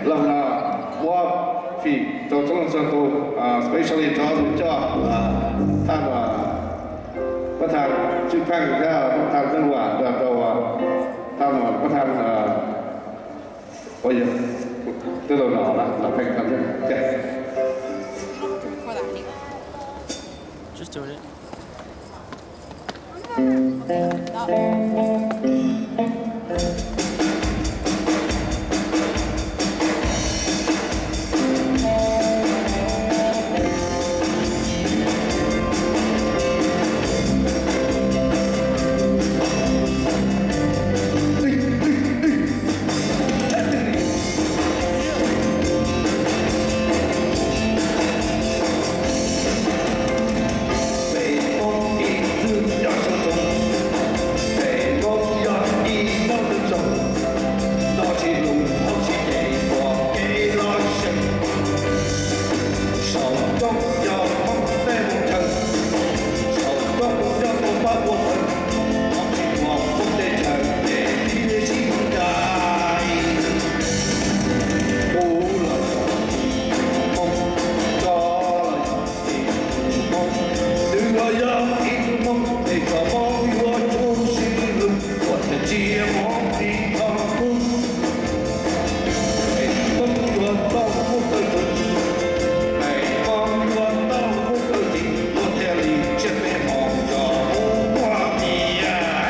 Los no muab fim rau txhua leej txhua tus, especially rau tus coj thaj no, pab thaj Tswv Pheej thiab pab thaj Neej Vam, rau thaj no pab thaj, ua yog twb los no, los pheej thaj thiab. Peb Hmoob ib txwm nyob sab nroog, peb Hmoob yog ib noob neej zoo, noj tsis luv haus tsis cem ua kev loj zeeg. Saum roob yog Hmoob tej mus chaw, saum roob yog tus pab ua pawg, Hmoob tsis muaj Hmoob teb chaws ces tib sib ncaim. Kuv los yog Hmoob, koj los yog ib tug Hmoob, nws los yog ib tug Hmoob, es txoj Hmoob yuav tsum sib hlub, ua txhia tsis muaj ib qho kub. Peb Hmoob yuav tau muaj tawj txwv, peb Hmoob yuav tau muaj tawj txiv, ua thiaj li tsiaj peb Hmoob yog Hmoob muaj nyiaj.